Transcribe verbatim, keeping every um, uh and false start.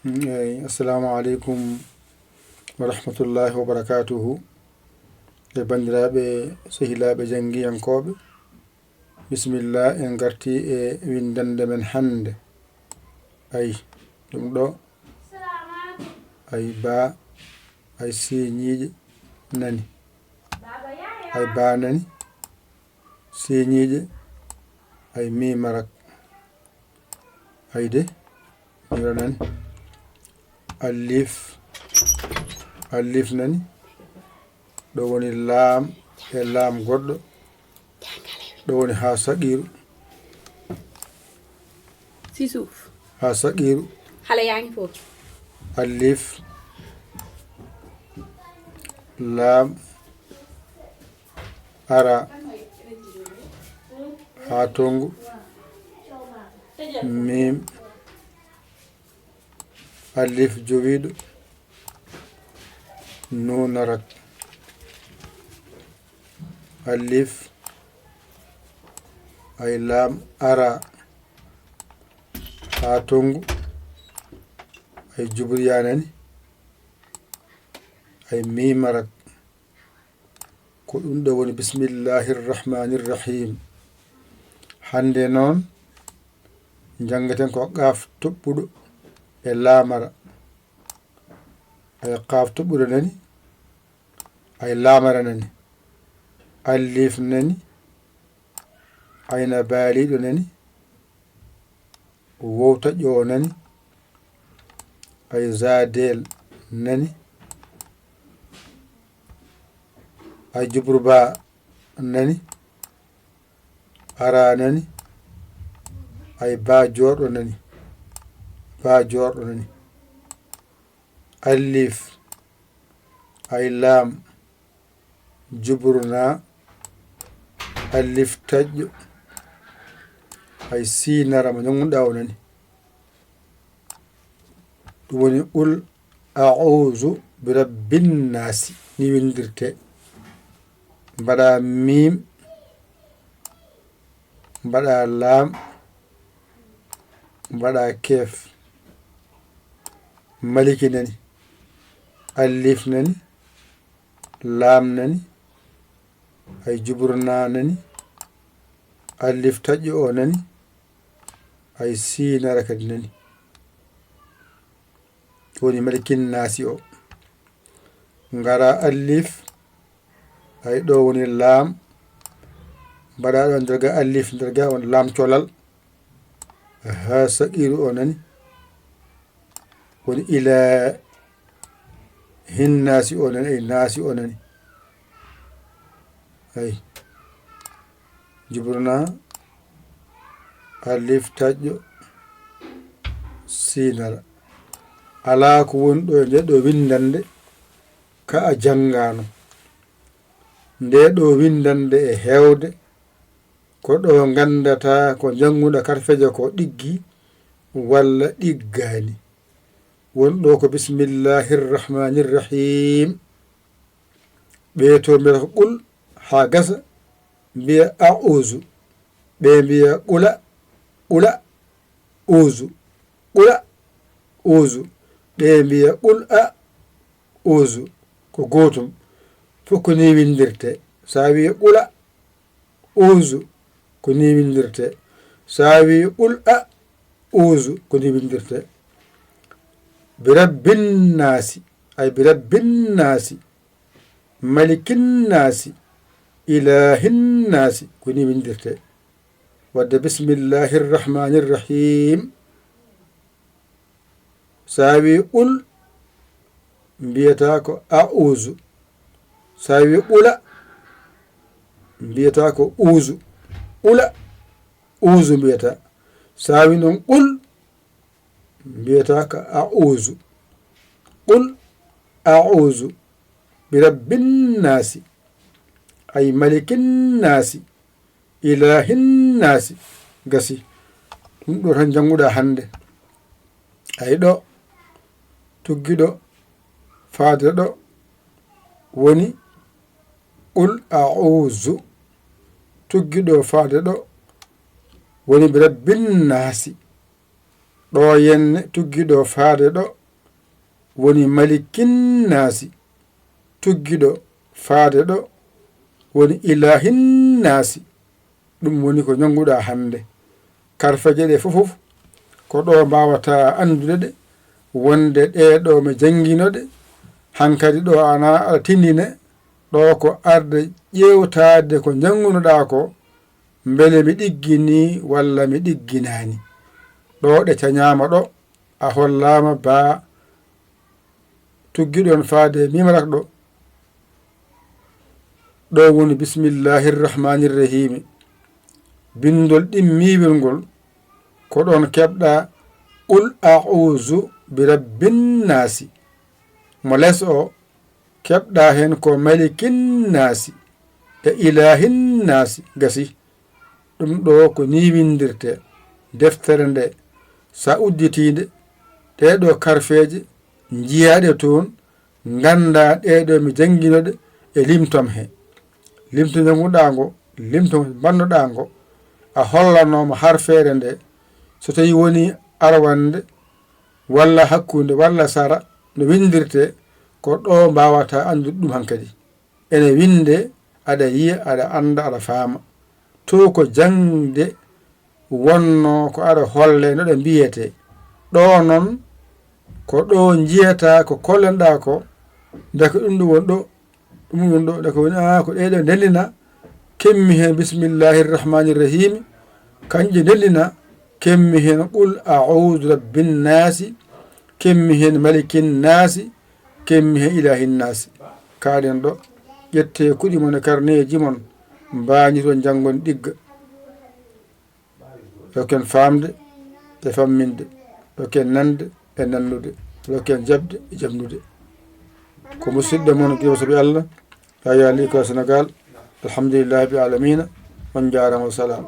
Eyi, assalamu aleykum wa rahmatullahi wa barakatuhu. E banndiraaɓe, sehilaaɓe, janngiyankooɓe, bisimilla, en ngartii e winndannde men hannde. Ay, ɗum ɗo, ay baa, ay siiñiiɗe nani. Ay baa nani, siiñiiɗe, ay miimarak. Ay de, miiro nani. Alif, alif nani. Ɗo woni laam e laam goɗɗo. Ɗo woni haa saqiiru. Si suuf. Haa saqiiru. Xale yaa ngi foofu. Alif, laam, ara, haa tongu, miim, alif jowiiɗo, nuun arak, alif, ay laam, ara, haa tongu, ay jubriya nani, ay miim arak. Ko ɗum ɗo woni bismillahi rrahmani rrahim. Hannde noon, njanngaten ko qaaf toɓɓuɗo e laamara. Ay qaaf toɓɓuɗo nani, ay laamara nani, alif nani, ayna baaliiɗo nani, wow taƴƴo o nani, ay zaadeel nani, ay jubruba nani, ara nani, ay baa joorɗo nani, baa joorɗo nani, alif, ay laam, jubruna, alif taƴƴo, ay siinara mo ñaŋuɗa o nani. Ɗum woni qul a'uuzu bi rabbin naasi, ni windirte. Mbaɗa miim, mbaɗa laam, mbaɗa keef. Maliki nani, alif nani, laam nani, ay jubruna nani, alif taƴƴo o nani, ay siinara kadi nani. Woni malikin naasi o. Ngara alif, ay ɗo woni laam, mbaɗa ɗo nder ga alif, nder ga on laam colal. Haa saqiiru o nani. Woni ilaa hin naasi o nani, ay naasi o nani. Ay. Jubruna alif taƴƴo siinara. Alaa ko woni ɗo e nde ɗo winndannde ka a janngaano. Nde ɗo winndannde e heewde ko ɗo nganndata ko njannguɗa karfeeje ko ɗiggi walla ɗiggaani. Won ɗo ko bismillahi rrahmani rrahim. Ɓe to mbiyata ko qul haa gasa, mbiya a'uuzu. Ɓe mbiya qula, qula, uuzu, qula, uuzu. Ɓe mbiya qul a, uuzu. Ko gootum. Fof ko ni winndirte. So a wiyi qula, uuzu, ko ni winndirte. So a wiyi qul a, uuzu, ko ni winndirte. Bi rabbin naasi, ay bi rabbin naasi, malikin naasi, ilaahin naasi, ko ni winndirte. Wadde bismillahi rrahmani rrahim. So a wiyi qul, mbiyata ko a'uuzu. So a wiyi qula, mbiyata ko uuzu. Qula, uuzu mbiyata. So a wiyi noon qul, mbiyata ko a'uuzu. Qul a'uuzu bi rabbin naasi, ay malikin naasi, ilaahin naasi. Gasi. Ɗum ɗo tan njannguɗa hannde. Ay ɗo, tuggi ɗo, faade ɗo, woni qul a'uuzu. Tuggi ɗo, faade ɗo, woni bi rabbin naasi. Ɗo yenne tuggiɗo faade ɗo woni malikinnaasi, tuggiɗo faade ɗo woni ilaahinnaasi. Ɗum woni ko njannguɗaa hannde. Karfeeje ɗe fof, fof ko ɗo mbaawata anndude ɗe, wonde ɗee ɗo mi janngino ɗe, hankadi ɗo ana aɗa tindine, ɗo ko arde ƴeewtaade ko njanngunoɗaa ko, mbele mi ɗigginii walla mi ɗigginaani. Ɗo ɗe cañaama ɗo, a hollaama baa tuggiɗon faade mimrak ɗo. Ɗo woni bismillahir rahmanir rahimi. Binndol ɗimmiiwel ngol ko ɗon keɓɗa qul a'uzu bi rabbin naasi. Mo les o keɓɗa heen ko malikin naasi e ilaahin naasi. Gasi. Ɗum ɗo ko ni winndirtee. Deftere nde, so a udditii nde, ɗee ɗo karfeeje, njiyaa ɗe toon, nganndaa ɗee ɗo mi janngino ɗe e limto am he. Limto njannguɗaa ngo, limto mbannoɗaa ngo, a hollanooma harfeere nde, so tawii wonii arwannde, walla hakkunde, walla sara, no winndirtee, ko ɗo mbaawata anndude ɗum hankadi. Ene winnde, aɗa yiya, aɗa annda, aɗa faama. To ko jaŋde wonnoo ko aɗa holle no ɗe mbiyetee. Ɗo noon, ko ɗo njiyataa ko kollanɗaa ko, ndeke ɗum ɗo woni ɗo, ɗum woni ɗo, ndeke woni, aa, ko ɗee ɗo ndendina, kemmi heen bismillahir rahmanir rahimi, kañƴe ndendina, kemmi heen qul a'uudu rabbin naasi, kemmi heen malikin naasi, kemmi heen ilaahin naasi. Kaaɗen ɗo, ƴettee kuɗi mon e karneeji mon, mbañiton njanngon ɗigga. Rokken faamde e famminde, rokken nande e nannude, rokken jaɓde e jaɓnude. Ko musidɗo mon Giɗo Soɓe Allah, Yaya Ly ko Sénégal. Alhamdulillahi rabbil alamina. On njaaraama, wa salaam.